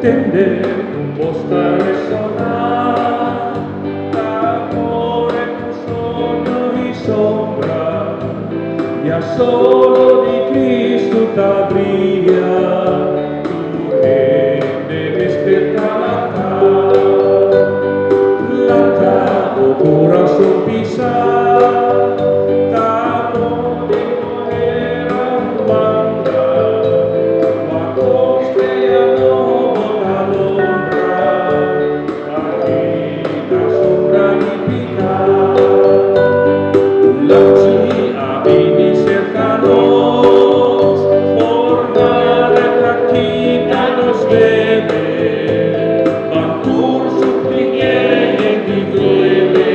Tende un bos ta resoná, ta kore ku soño i sombra, ya solo di Kristu ta bria, tur hende mester ta lanta. Lanta, o kurason pisá, ta pone manera un wanga, wak strea nobo ta lombra, pa kita sombra di piká. Lamchi a bini serka nos, por nada ta kita nos bebe, ban tur supliké di duele,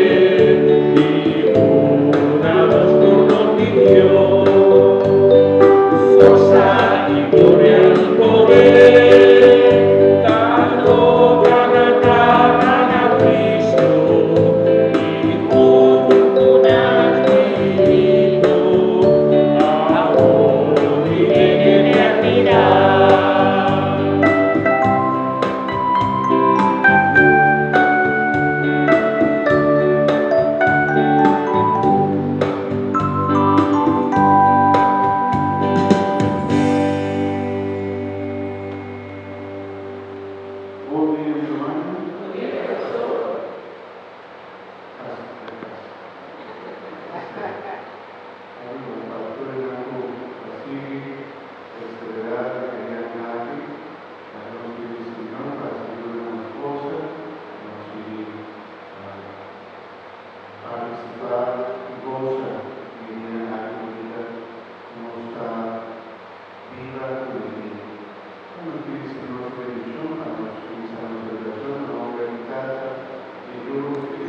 i hura nos trono di Dios. Forsa i gloria i poder, ta toka na Tata na Kristu, i huntu na Spiritu, awor i den eternidat. Bon dia, mi ruman. Kasi, kasi. Bueno, pastor ku a sigui celebrar e dia aki, nos pidi Señor pa yuda nos forsa, nos sigui partisipá i gosa di e dia aki bunita, nos ta biba ku e dia. Nos pidi Señor su bendishon pa nos kuminsá nos selebrashon na nòmber di Tata, di Yu.